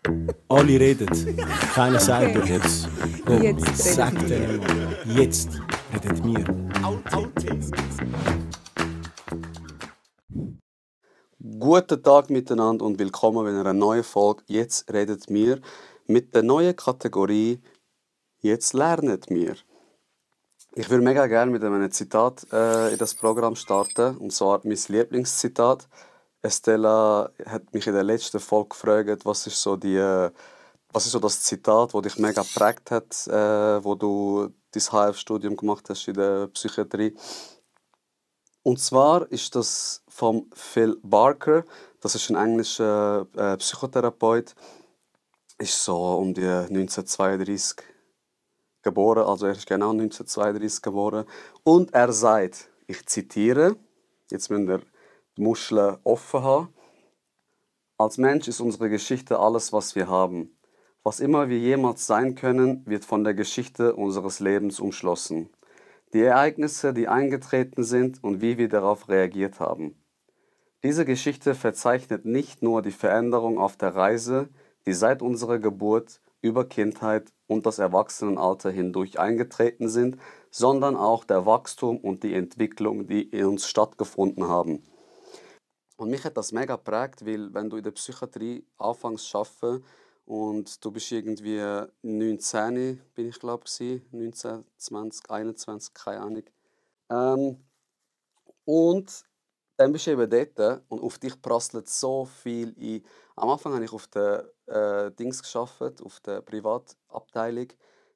Alle reden, keiner sagt Okay. jetzt. Jetzt Sag redet denen mal, jetzt redet wir. Guten Tag miteinander und willkommen bei einer neuen Folge «Jetzt redet mir» mit der neuen Kategorie «Jetzt lernet mir». Ich würde mega gerne mit einem Zitat in das Programm starten, und zwar mein Lieblingszitat. Estella hat mich in der letzten Folge gefragt, was ist so das Zitat, das dich mega geprägt hat, wo du dein HF-Studium gemacht hast in der Psychiatrie. Und zwar ist das von Phil Barker. Das ist ein englischer Psychotherapeut. Ist so um die 1932 geboren, also er ist genau 1932 geboren. Und er sagt, ich zitiere, jetzt müsst ihr die Muscheln offen haben: Als Mensch ist unsere Geschichte alles, was wir haben. Was immer wir jemals sein können, wird von der Geschichte unseres Lebens umschlossen. Die Ereignisse, die eingetreten sind und wie wir darauf reagiert haben. Diese Geschichte verzeichnet nicht nur die Veränderung auf der Reise, die seit unserer Geburt über Kindheit und das Erwachsenenalter hindurch eingetreten sind, sondern auch der Wachstum und die Entwicklung, die in uns stattgefunden haben. Und mich hat das mega geprägt, weil wenn du in der Psychiatrie anfängst zu arbeiten und du bist irgendwie 19, bin ich glaube ich, 19, 20, 21, keine Ahnung. Und dann bist du eben dort und auf dich prasselt so viel ein. Am Anfang habe ich auf der Dings gearbeitet, auf der Privatabteilung.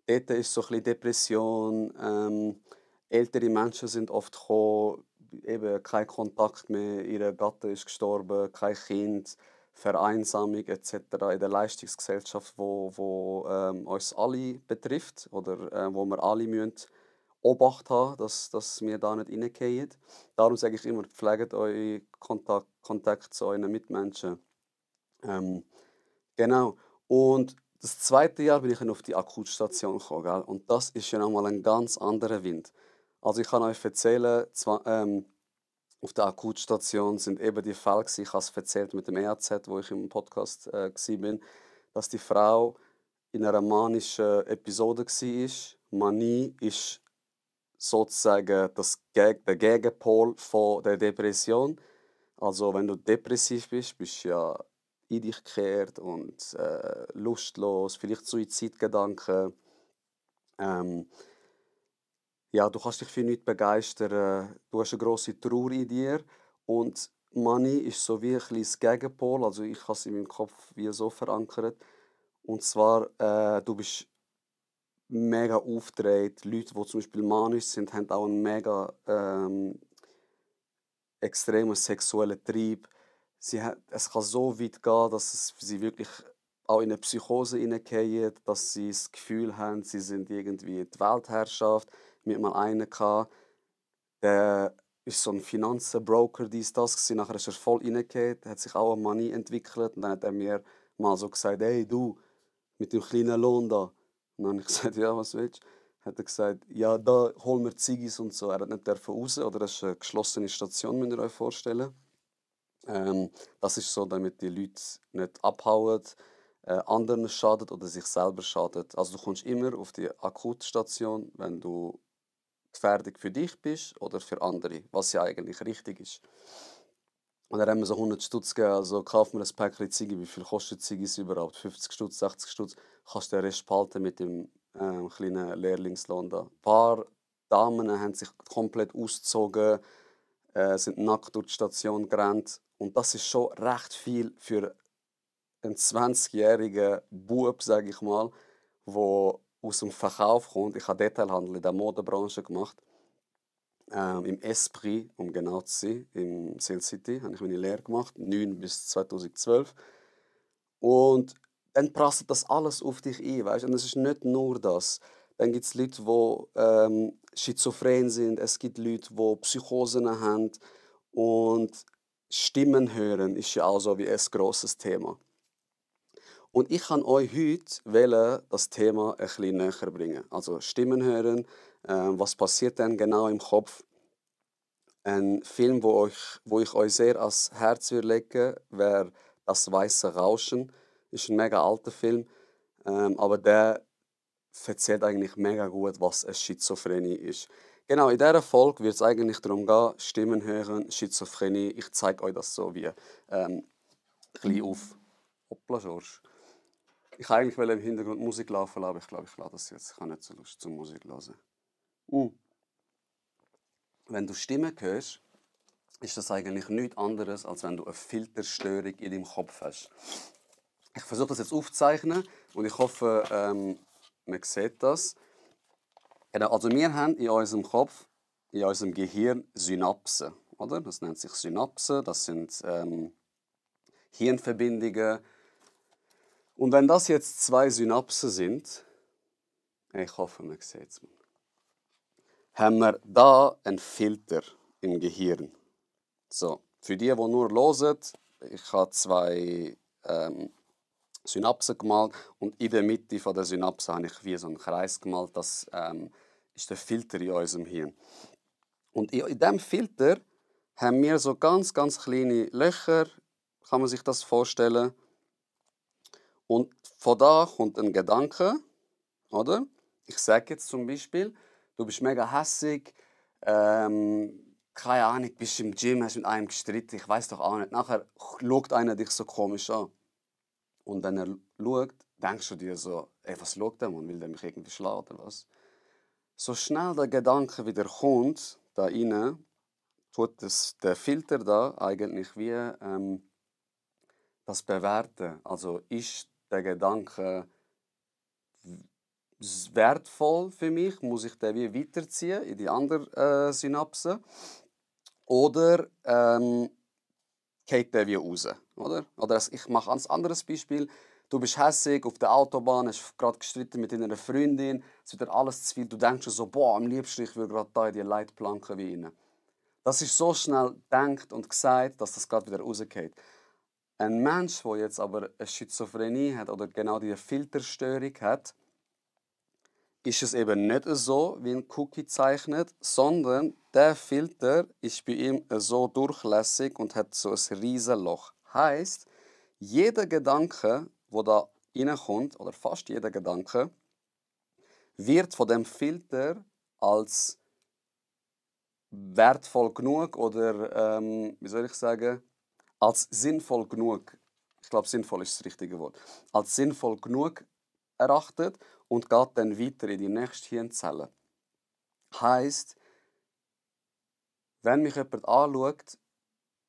Dort ist so ein bisschen Depression. Ältere Menschen sind oft gekommen, eben kein Kontakt mehr, ihr Gatte ist gestorben, kein Kind, Vereinsamung etc. in der Leistungsgesellschaft, wo uns alle betrifft oder wo wir alle müssen Obacht haben, dass wir da nicht reingehen. Darum sage ich immer, pflegt euren Kontakt zu euren Mitmenschen. Genau. Und das zweite Jahr bin ich dann auf die Akutstation gekommen, gell? Und das ist ja nochmal ein ganz anderer Wind. Also ich kann euch erzählen, auf der Akutstation sind eben die Fälle gewesen, ich habe es erzählt mit dem EAZ, wo ich im Podcast war, dass die Frau in einer manischen Episode war. Manie ist sozusagen der Gegenpol von der Depression. Also wenn du depressiv bist, bist du ja in dich gekehrt und lustlos, vielleicht Suizidgedanken. Ähm, ja, du kannst dich für nichts begeistern, du hast eine grosse Trauer in dir. Und Manie ist so wie ein kleines Gegenpol, also ich habe es in meinem Kopf wie so verankert. Und zwar, du bist mega aufgedreht. Leute, die zum Beispiel manisch sind, haben auch einen mega extremen sexuellen Trieb. Es kann so weit gehen, dass sie wirklich auch in eine Psychose hineingehen, dass sie das Gefühl haben, sie sind irgendwie die Weltherrschaft. Mit mal einen gehabt, der ist so ein Finanzenbroker, das gewesen. Nachher ist er voll reingegangen, hat sich auch eine Manie entwickelt. Und dann hat er mir mal so gesagt: «Hey du, mit dem kleinen Lohn da.» Und dann habe ich gesagt: «Ja, was willst du?» Hat er gesagt: «Ja, da holen wir Ziggis und so.» Er hat nicht raus, oder das ist eine geschlossene Station, müsst ihr euch vorstellen. Das ist so, damit die Leute nicht abhauen, anderen schaden oder sich selber schaden. Also du kommst immer auf die Akutstation, wenn du gefährlich für dich bist oder für andere, was ja eigentlich richtig ist. Und dann haben wir so 100 Stutz gegeben, also kaufen wir ein Päckchen Ziggis. Wie viel kostet Ziggis überhaupt? 50 Stutz, 60 Stutz. Kannst du den Rest behalten mit dem kleinen Lehrlingslohn da. Ein paar Damen haben sich komplett ausgezogen, sind nackt durch die Station gerannt. Und das ist schon recht viel für einen 20-jährigen Bub, sage ich mal, der aus dem Verkauf kommt. Ich habe Detailhandel in der Modebranche gemacht. Im Esprit, um genau zu sein, im Sale City, habe ich meine Lehre gemacht, 9 bis 2012. Und dann prasselt das alles auf dich ein, weißt? Und es ist nicht nur das. Dann gibt es Leute, die schizophren sind, es gibt Leute, die Psychosen haben. Und Stimmen hören ist ja auch so wie ein grosses Thema. Und ich kann euch heute das Thema ein bisschen näher bringen. Also Stimmen hören, was passiert denn genau im Kopf. Ein Film, wo ich euch sehr ans Herz legen würde, wäre «Das weiße Rauschen». Ist ein mega alter Film, aber der erzählt eigentlich mega gut, was eine Schizophrenie ist. Genau, in dieser Folge wird es eigentlich darum gehen, Stimmen hören, Schizophrenie. Ich zeige euch das so wie ein bisschen auf. Hoppla, George. Ich wollte eigentlich im Hintergrund Musik laufen, aber ich glaube, ich lasse das jetzt. Ich habe nicht so Lust zur Musik hören. Wenn du Stimmen hörst, ist das eigentlich nichts anderes, als wenn du eine Filterstörung in deinem Kopf hast. Ich versuche das jetzt aufzuzeichnen und ich hoffe, man sieht das. Genau, also wir haben in unserem Kopf, in unserem Gehirn Synapsen. Oder? Das nennt sich Synapsen, das sind Hirnverbindungen. Und wenn das jetzt 2 Synapsen sind, ich hoffe, man sieht es, haben wir da einen Filter im Gehirn. So, für die nur hören, ich habe 2 Synapsen gemalt und in der Mitte von der Synapse habe ich wie so einen Kreis gemalt. Das ist der Filter in unserem Hirn. Und in diesem Filter haben wir so ganz, ganz kleine Löcher, kann man sich das vorstellen. Und von da kommt ein Gedanke, oder? Ich sage jetzt zum Beispiel, du bist mega hässig, keine Ahnung, bist im Gym, hast mit einem gestritten, ich weiß doch auch nicht. Nachher schaut einer dich so komisch an. Und wenn er schaut, denkst du dir so, ey, was schaut der Mann? Will der mich irgendwie schlagen oder was? So schnell der Gedanke wieder kommt, da rein, tut der Filter da eigentlich wie das bewerten. Also ist der Gedanke wertvoll für mich? Muss ich den wie weiterziehen in die andere Synapse? Oder geht der wie raus? Oder ich mache ein anderes Beispiel. Du bist hässig auf der Autobahn, hast gerade gestritten mit deiner Freundin, es wird dir alles zu viel. Du denkst schon so, boah, am liebsten, ich würde gerade da in die Leitplanke wie rein. Das ist so schnell gedacht und gesagt, dass das gerade wieder rausgeht. Ein Mensch, der jetzt aber eine Schizophrenie hat oder genau diese Filterstörung hat, ist es eben nicht so, wie ein Cookie zeichnet, sondern der Filter ist bei ihm so durchlässig und hat so ein Riesenloch. Heißt, jeder Gedanke, der da reinkommt, oder fast jeder Gedanke, wird von dem Filter als wertvoll genug oder, wie soll ich sagen, als sinnvoll genug, ich glaube, sinnvoll ist das richtige Wort, als sinnvoll genug erachtet und geht dann weiter in die nächste Hirnzelle. Heißt, wenn mich jemand anschaut,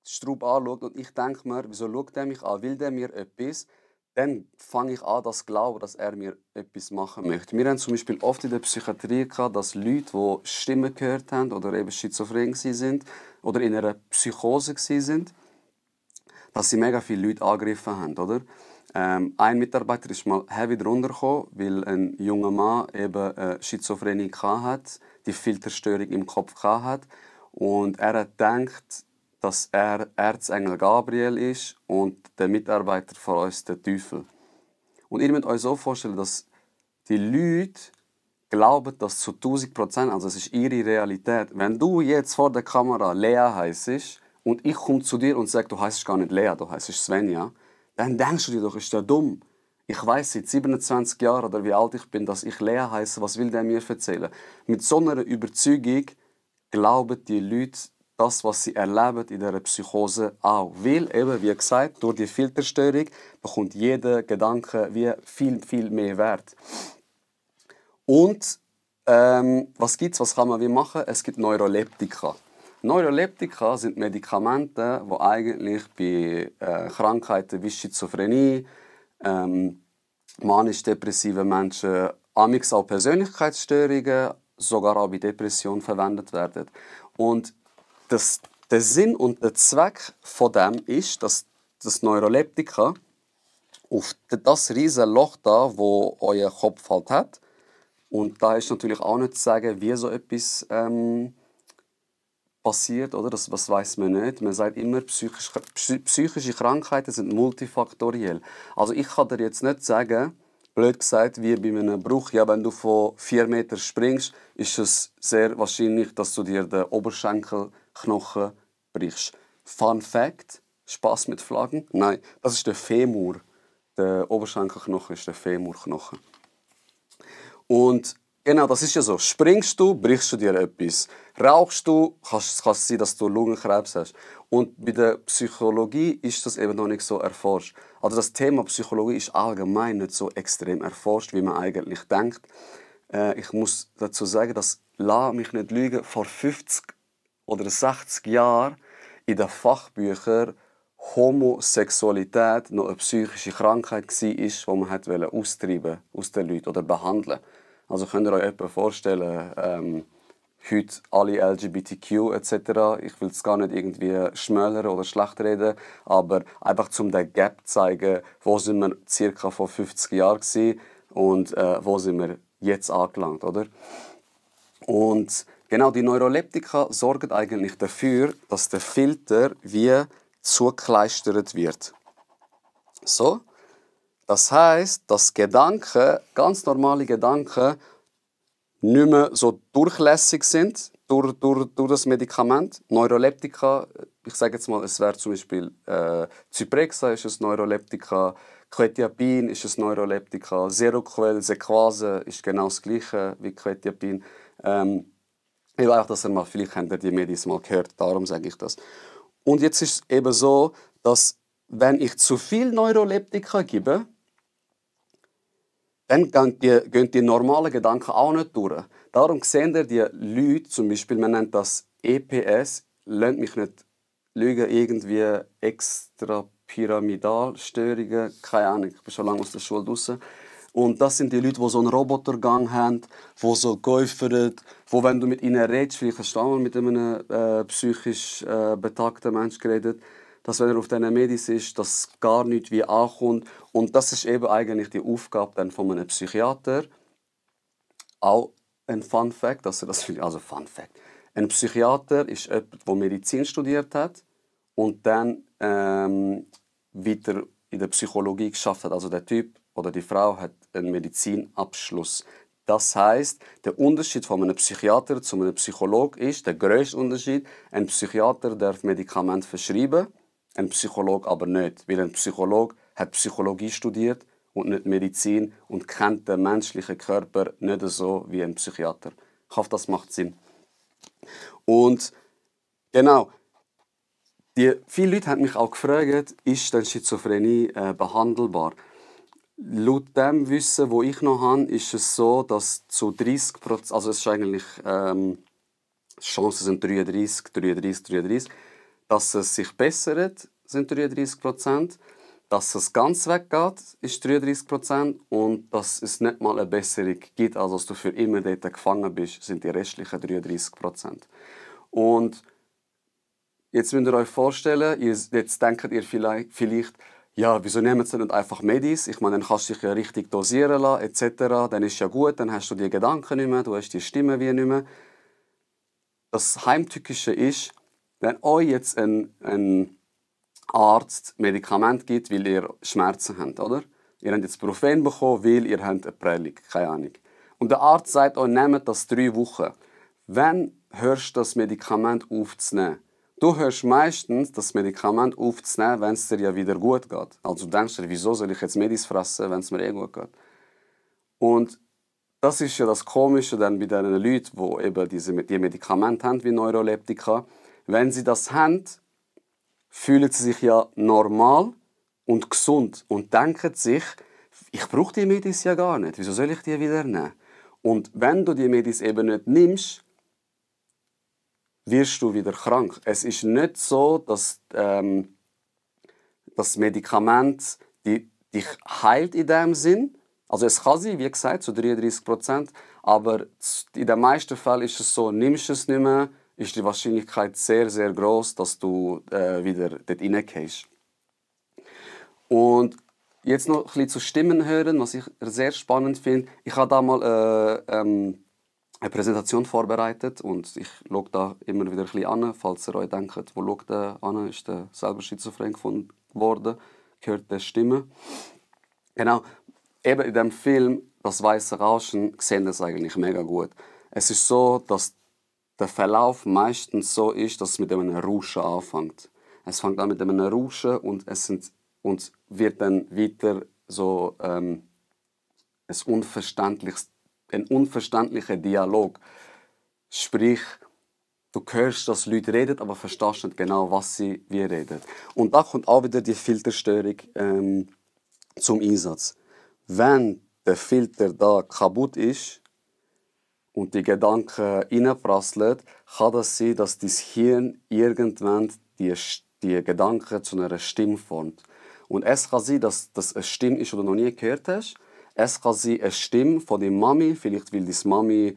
Straub anschaut und ich denke mir, wieso schaut er mich an, will der mir etwas, dann fange ich an, das zu glauben, dass er mir etwas machen möchte. Wir haben zum Beispiel oft in der Psychiatrie gehabt, dass Leute, die Stimmen gehört haben oder eben schizophren sind oder in einer Psychose sind, dass sie mega viele Leute angegriffen haben, oder? Ein Mitarbeiter ist mal heavy drunter gekommen, weil ein junger Mann eben Schizophrenie hatte, die Filterstörung im Kopf hatte. Und er hat gedacht, dass er Erzengel Gabriel ist und der Mitarbeiter von uns der Teufel. Und ihr müsst euch so vorstellen, dass die Leute glauben das zu 1000%, also es ist ihre Realität. Wenn du jetzt vor der Kamera Lea heisst und ich komme zu dir und sage, du heisst gar nicht Lea, du heisst Svenja, dann denkst du dir doch, ist der dumm. Ich weiß seit 27 Jahren oder wie alt ich bin, dass ich Lea heiße, was will der mir erzählen? Mit so einer Überzeugung glauben die Leute das, was sie erleben in dieser Psychose auch. Weil eben, wie gesagt, durch die Filterstörung bekommt jeder Gedanke wie viel, viel mehr Wert. Und was gibt's? Was kann man wie machen? Es gibt Neuroleptika. Neuroleptika sind Medikamente, die eigentlich bei Krankheiten wie Schizophrenie, manisch-depressive Menschen, amigs auch Persönlichkeitsstörungen, sogar auch bei Depressionen verwendet werden. Und der Sinn und der Zweck von dem ist, dass das Neuroleptika auf das riesige Loch da, wo euer Kopf halt hat, und da ist natürlich auch nicht zu sagen, wie so etwas passiert, oder? Das weiß man nicht. Man sagt immer, psychische Krankheiten sind multifaktoriell. Also ich kann dir jetzt nicht sagen, blöd gesagt, wie bei einem Bruch, ja, wenn du von 4 Metern springst, ist es sehr wahrscheinlich, dass du dir den Oberschenkelknochen brichst. Fun Fact, Spaß mit Flaggen? Nein, das ist der Femur. der Oberschenkelknochen ist der Femurknochen. Und genau, das ist ja so. Springst du, brichst du dir etwas. Rauchst du, kann es sein, dass du Lungenkrebs hast. Und bei der Psychologie ist das eben noch nicht so erforscht. Also das Thema Psychologie ist allgemein nicht so extrem erforscht, wie man eigentlich denkt. Ich muss dazu sagen, dass, lass mich nicht lügen, vor 50 oder 60 Jahren in den Fachbüchern Homosexualität noch eine psychische Krankheit war, die man austreiben aus den Leuten oder behandeln. Also könnt ihr euch etwa vorstellen, heute alle LGBTQ etc. Ich will es gar nicht irgendwie schmälern oder schlecht reden, aber einfach um den Gap zu zeigen, wo sind wir circa vor 50 Jahren gewesen und wo sind wir jetzt angelangt, oder? Und genau, die Neuroleptika sorgen eigentlich dafür, dass der Filter wie zugekleistert wird. So, das heißt, dass Gedanken, ganz normale Gedanken, nicht mehr so durchlässig sind durch das Medikament. Neuroleptika, ich sage jetzt mal, es wäre zum Beispiel Zyprexa ist ein Neuroleptika, Quetiapin ist ein Neuroleptika, Seroquel, Sequase ist genau das gleiche wie Quetiapin. Ich weiß auch, dass vielleicht habt ihr die Medis mal gehört, darum sage ich das. Und jetzt ist es eben so, dass wenn ich zu viel Neuroleptika gebe, dann gehen die normalen Gedanken auch nicht durch. Darum sehen ihr die Leute, zum Beispiel, man nennt das EPS, lasst mich nicht lügen, irgendwie Extrapyramidalstörungen, keine Ahnung, ich bin schon lange aus der Schule draussen. Und das sind die Leute, die so einen Robotergang haben, die so geäufert, wo, wenn du mit ihnen redest, vielleicht hast du auch mal mit einem psychisch betagten Menschen geredet, dass wenn er auf diesen Medis ist, dass gar nichts wie ankommt. Und das ist eben eigentlich die Aufgabe dann von einem Psychiater. Auch ein Fun Fact, also Fun Fact. Ein Psychiater ist jemand, der Medizin studiert hat und dann weiter in der Psychologie geschafft hat. Also der Typ oder die Frau hat einen Medizinabschluss. Das heißt, der Unterschied von einem Psychiater zu einem Psychologen ist, der grösste Unterschied, ein Psychiater darf Medikamente verschreiben, ein Psychologe aber nicht. Weil ein Psychologe hat Psychologie studiert und nicht Medizin und kennt den menschlichen Körper nicht so wie ein Psychiater. Ich hoffe, das macht Sinn. Und genau, viele Leute haben mich auch gefragt, ist denn Schizophrenie behandelbar? Laut dem Wissen, das ich noch habe, ist es so, dass zu 30%, also es ist eigentlich, die Chancen sind 33, dass es sich bessert, sind 33%, dass es ganz weggeht, ist 33% und dass es nicht mal eine Besserung gibt, also dass du für immer dort gefangen bist, sind die restlichen 33%. Und jetzt müsst ihr euch vorstellen, jetzt denkt ihr vielleicht ja, wieso nehmen sie nicht einfach Medis? Ich meine, dann kannst du dich ja richtig dosieren lassen, etc. Dann ist ja gut, dann hast du die Gedanken nicht mehr, du hast die Stimme wie nicht mehr. Das Heimtückische ist, wenn euch jetzt ein Arzt Medikament gibt, weil ihr Schmerzen habt, oder? Ihr habt jetzt Brufen bekommen, weil ihr habt eine Prellung, keine Ahnung. Und der Arzt sagt euch, nehmt das 3 Wochen. Wann hörst du das Medikament aufzunehmen? Du hörst meistens das Medikament aufzunehmen, wenn es dir ja wieder gut geht. Also du denkst dir, wieso soll ich jetzt Medis fressen, wenn es mir gut geht? Und das ist ja das Komische dann bei den Leuten, die eben die Medikamente haben, wie Neuroleptika. Wenn sie das haben, fühlen sie sich ja normal und gesund und denken sich, ich brauche die Medis ja gar nicht, wieso soll ich die wieder nehmen? Und wenn du die Medis eben nicht nimmst, wirst du wieder krank. Es ist nicht so, dass das Medikament dich heilt in dem Sinn. Also es kann sein, wie gesagt, zu 33%, aber in den meisten Fällen ist es so, nimmst du es nicht mehr, ist die Wahrscheinlichkeit sehr, sehr groß, dass du wieder dort reingehst. Und jetzt noch ein bisschen zu Stimmen hören, was ich sehr spannend finde. Ich habe da mal eine Präsentation vorbereitet und ich schaue da immer wieder ein bisschen an, falls ihr euch denkt, wo schaut der an, ist der selber schizophren gefunden worden, gehört der Stimme. Genau, eben in dem Film «Das weiße Rauschen» sehen das eigentlich mega gut. Es ist so, dass der Verlauf meistens so ist, dass es mit einem Rauschen anfängt. Es fängt an mit einem Rauschen und wird dann weiter so ein unverständlicher Dialog. Sprich, du hörst, dass Leute reden, aber verstehst nicht genau, was sie wie reden. Und da kommt auch wieder die Filterstörung zum Einsatz. Wenn der Filter da kaputt ist und die Gedanken reinprasseln, kann das sein, dass dein Hirn irgendwann die Gedanken zu einer Stimme formt. Und es kann sein, dass das eine Stimme ist, die du noch nie gehört hast. Es kann sein, eine Stimme von deiner Mami, vielleicht weil deine Mami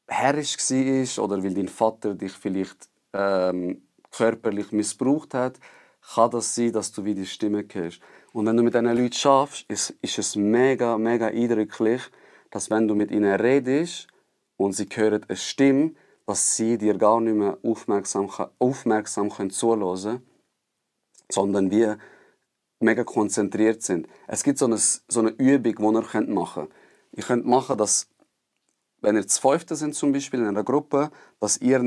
herrisch war oder weil dein Vater dich vielleicht körperlich missbraucht hat, kann das sein, dass du wie die Stimme hörst. Und wenn du mit diesen Leuten schaffst, ist es mega, mega eindrücklich, dass wenn du mit ihnen redest und sie hören eine Stimme, dass sie dir gar nicht mehr aufmerksam zuhören können, sondern wie mega konzentriert sind. Es gibt so eine Übung, die ihr machen könnt. Ihr könnt machen, dass, wenn ihr zu fünften sind zum Beispiel in einer Gruppe, dass ihr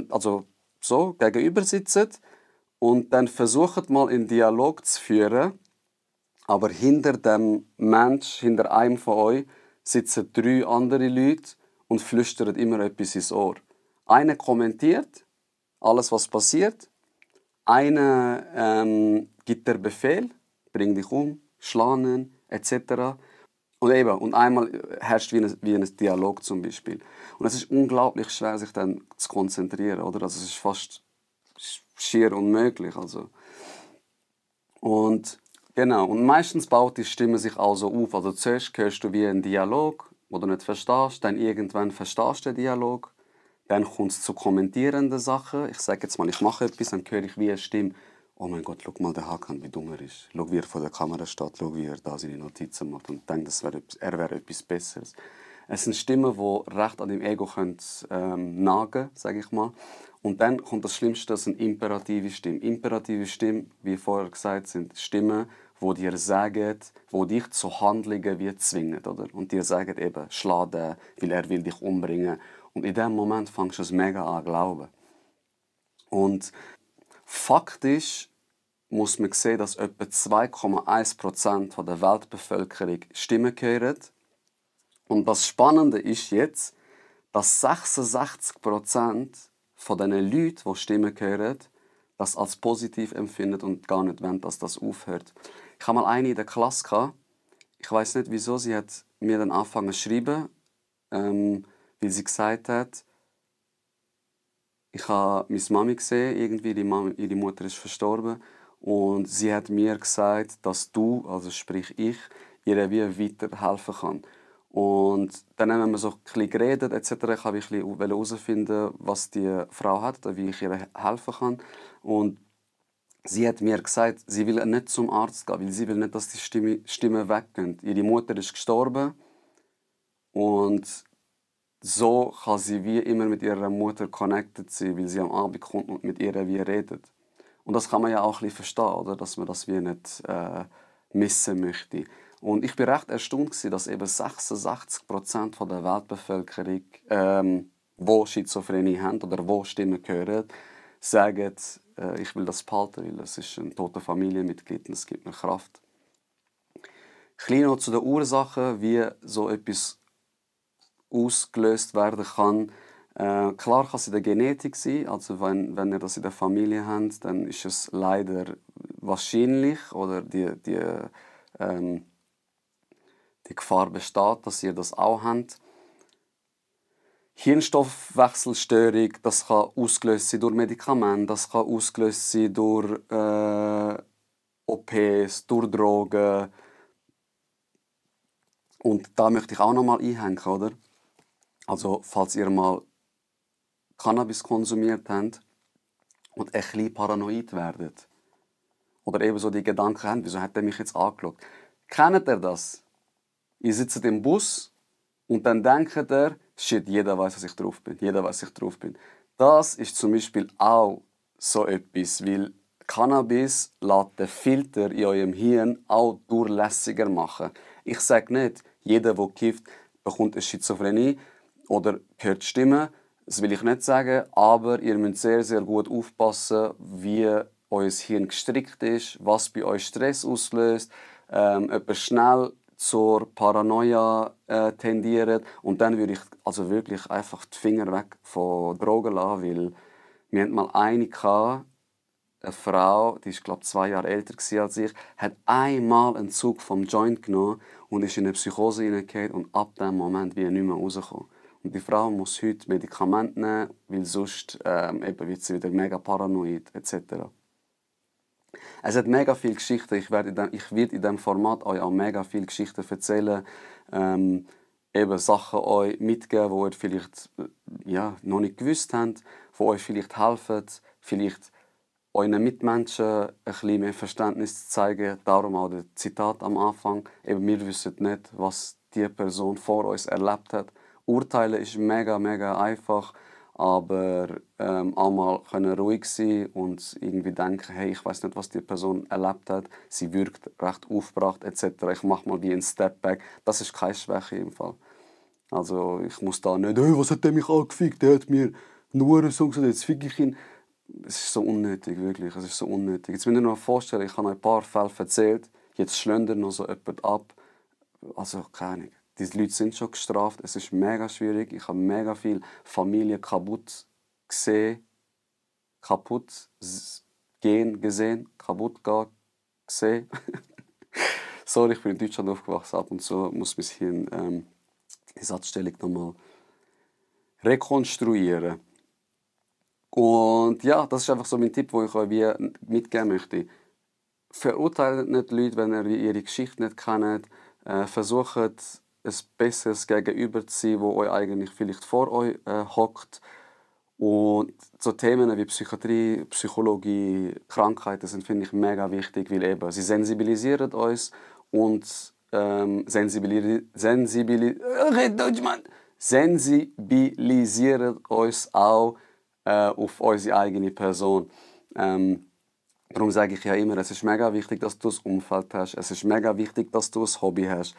also so gegenüber sitzt und dann versucht mal einen Dialog zu führen, aber hinter dem Mensch, hinter einem von euch, sitzen 3 andere Leute und flüstern immer etwas ins Ohr. Einer kommentiert alles, was passiert. Einer gibt den Befehl, bring dich um, schlag ihn, etc. Und einmal herrscht wie ein Dialog zum Beispiel. Und es ist unglaublich schwer, sich dann zu konzentrieren, oder? Also es ist fast schier unmöglich. Also. Und genau, und meistens baut die Stimme sich also auf. Also zuerst hörst du wie einen Dialog, den du nicht verstehst, dann irgendwann verstehst du den Dialog, dann kommt es zu kommentierenden Sachen. Ich sage jetzt mal, ich mache etwas, dann höre ich wie eine Stimme. Oh mein Gott, schau mal den Hakan, wie dumm er ist. Schau, wie er vor der Kamera steht, schau, wie er da seine Notizen macht und denkt, er wäre etwas Besseres. Es sind Stimmen, die recht an dem Ego nagen, sage ich mal. Und dann kommt das Schlimmste, das sind imperative Stimmen. Imperative Stimmen, wie vorher gesagt, sind Stimmen, die dir sagen, die dich zu Handlungen wie zwingen, oder? Und dir sagen eben, schlag den, weil er will dich umbringen. Und in dem Moment fängst du es mega an zu glauben. Und faktisch muss man sehen, dass etwa 2,1% der Weltbevölkerung Stimmen hören. Und das Spannende ist jetzt, dass 66% von den Leuten, die Stimmen hören, das als positiv empfinden und gar nicht wollen, dass das aufhört. Ich hatte mal eine in der Klasse gehabt. Ich weiß nicht wieso, sie hat mir dann angefangen zu schreiben, weil sie gesagt hat, ich habe meine Mami gesehen, irgendwie ihre Mutter ist verstorben und sie hat mir gesagt, dass du, also sprich ich, ihr wie weiterhelfen kann. Und dann haben wir so ein bisschen geredet etc. Ich wollte herausfinden, was die Frau hat oder wie ich ihr helfen kann. Und sie hat mir gesagt, sie will nicht zum Arzt gehen, weil sie will nicht, dass die Stimme weggehen. Ihre Mutter ist gestorben und so kann sie wie immer mit ihrer Mutter connected sein, weil sie am Abend kommt und mit ihr wie redet. Und das kann man ja auch ein bisschen verstehen, oder? Dass man das wie nicht missen möchte. Und ich bin recht erstaunt, dass eben 66% der Weltbevölkerung, die Schizophrenie haben oder die Stimmen hören, sagen, ich will das behalten, weil es ist ein toter Familienmitglied und es gibt mir Kraft. Klein noch zu den Ursachen, wie so etwas ausgelöst werden kann. Klar kann es in der Genetik sein, also wenn ihr das in der Familie habt, dann ist es leider wahrscheinlich oder die Gefahr besteht, dass ihr das auch habt. Hirnstoffwechselstörung, das kann ausgelöst sein durch Medikamente, das kann ausgelöst sein durch OPs, durch Drogen. Und da möchte ich auch noch mal einhängen, oder? Also, falls ihr mal Cannabis konsumiert habt und ein bisschen paranoid werdet, oder eben so die Gedanken habt, wieso hat er mich jetzt angeschaut? Kennt ihr das? Ihr sitzt im Bus und dann denkt ihr, shit, jeder weiß, dass ich drauf bin. Jeder weiß, dass ich drauf bin. Das ist zum Beispiel auch so etwas, weil Cannabis lässt den Filter in eurem Hirn auch durchlässiger machen. Ich sage nicht, jeder, der kifft, bekommt eine Schizophrenie oder hört Stimmen. Das will ich nicht sagen, aber ihr müsst sehr, sehr gut aufpassen, wie euer Hirn gestrickt ist, was bei euch Stress auslöst, jemand schnell zur Paranoia tendiert. Und dann würde ich also wirklich einfach die Finger weg von Drogen lassen, weil wir hatten mal eine Frau, die ist glaube 2 Jahre älter als ich, hat einmal einen Zug vom Joint genommen und ist in eine Psychose hineingekommen und ab dem Moment wie nicht mehr rausgekommen. Und die Frau muss heute Medikamente nehmen, weil sonst wird sie wieder mega paranoid etc. Es hat mega viele Geschichten. Ich werde in diesem Format euch auch mega viele Geschichten erzählen. Sachen euch mitgeben, die ihr vielleicht noch nicht gewusst habt, die euch vielleicht helfen, vielleicht euren Mitmenschen ein bisschen mehr Verständnis zu zeigen. Darum auch das Zitat am Anfang. Wir wissen nicht, was die Person vor uns erlebt hat. Urteilen ist mega, mega einfach. Aber auch mal ruhig sein und irgendwie denken, hey, ich weiß nicht, was die Person erlebt hat. Sie wirkt recht aufgebracht etc. Ich mache mal wie einen Step Back. Das ist keine Schwäche im Fall. Also ich muss da nicht, hey, was hat der mich angefickt? Der hat mir nur so gesagt, jetzt fick ich ihn. Es ist so unnötig, wirklich. Es ist so unnötig. Jetzt müsst ihr euch noch vorstellen, ich habe euch ein paar Fälle erzählt. Jetzt schlönt ihr noch so jemand ab. Also keine Ahnung. Diese Leute sind schon gestraft. Es ist mega schwierig. Ich habe mega viele Familien kaputt gesehen. Kaputt gesehen. Sorry, ich bin in Deutschland aufgewachsen. Ab und zu muss man hier die Satzstellung nochmal rekonstruieren. Und ja, das ist einfach so mein Tipp, den ich euch mitgeben möchte. Verurteilt nicht die Leute, wenn ihr ihre Geschichte nicht kennt. Versucht, ein besseres Gegenüber zu sein, das euch eigentlich vielleicht vor euch hockt. Und so Themen wie Psychiatrie, Psychologie, Krankheiten sind, finde ich, mega wichtig, weil eben, sie sensibilisieren uns und sensibilisieren uns auch auf unsere eigene Person. Darum sage ich ja immer, es ist mega wichtig, dass du ein Umfeld hast. Es ist mega wichtig, dass du ein Hobby hast.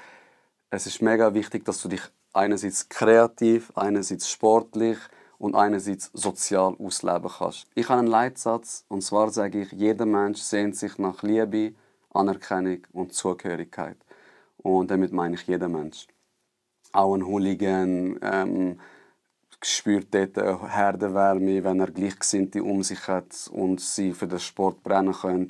Es ist mega wichtig, dass du dich einerseits kreativ, einerseits sportlich und einerseits sozial ausleben kannst. Ich habe einen Leitsatz, und zwar sage ich, jeder Mensch sehnt sich nach Liebe, Anerkennung und Zugehörigkeit. Und damit meine ich jeder Mensch. Auch ein Hooligan spürt dort eine Herdenwärme, wenn er Gleichgesinnte um sich hat und sie für den Sport brennen können.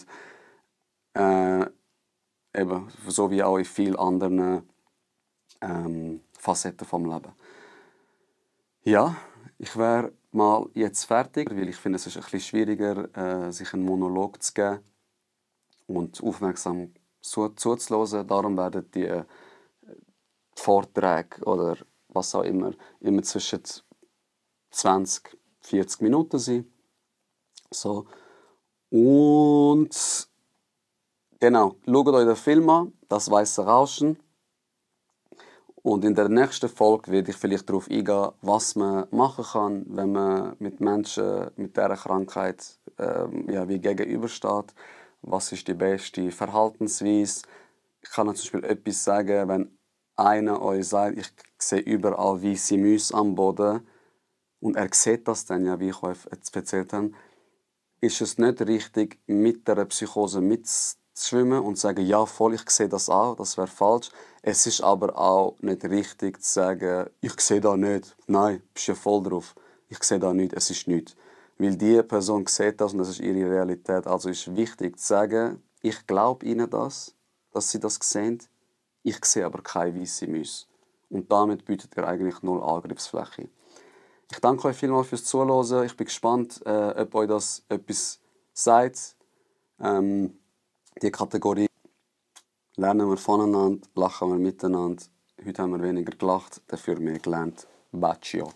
So wie auch in vielen anderen Facetten vom Leben. Ja, ich wäre mal jetzt fertig, weil ich finde, es ist ein bisschen schwieriger, sich einen Monolog zu geben und aufmerksam zuzuhören. Darum werden die Vorträge oder was auch immer zwischen 20, 40 Minuten sein. So. Und genau, schaut euch den Film an, das Weiße Rauschen. Und in der nächsten Folge werde ich vielleicht darauf eingehen, was man machen kann, wenn man mit Menschen mit dieser Krankheit wie gegenübersteht. Was ist die beste Verhaltensweise? Ich kann zum Beispiel etwas sagen, wenn einer euch sagt, ich sehe überall weiße Mäuse am Boden und er sieht das dann, ja, wie ich euch jetzt erzählt habe, ist es nicht richtig, mit der Psychose mitzuschwimmen und zu sagen, ja voll, ich sehe das auch, das wäre falsch. Es ist aber auch nicht richtig zu sagen, ich sehe da nicht. Nein, bist ja voll drauf. Ich sehe da nicht, es ist nichts. Weil die Person sieht das und das ist ihre Realität. Also ist wichtig zu sagen, ich glaube ihnen das, dass sie das sehen. Ich sehe aber keine weiße Mäuse. Und damit bietet ihr eigentlich null Angriffsfläche. Ich danke euch vielmals fürs Zuhören. Ich bin gespannt, ob euch das etwas sagt. Die Kategorie lernen wir voneinander, lachen wir miteinander. Heute haben wir weniger gelacht, dafür mehr gelernt. Bacio.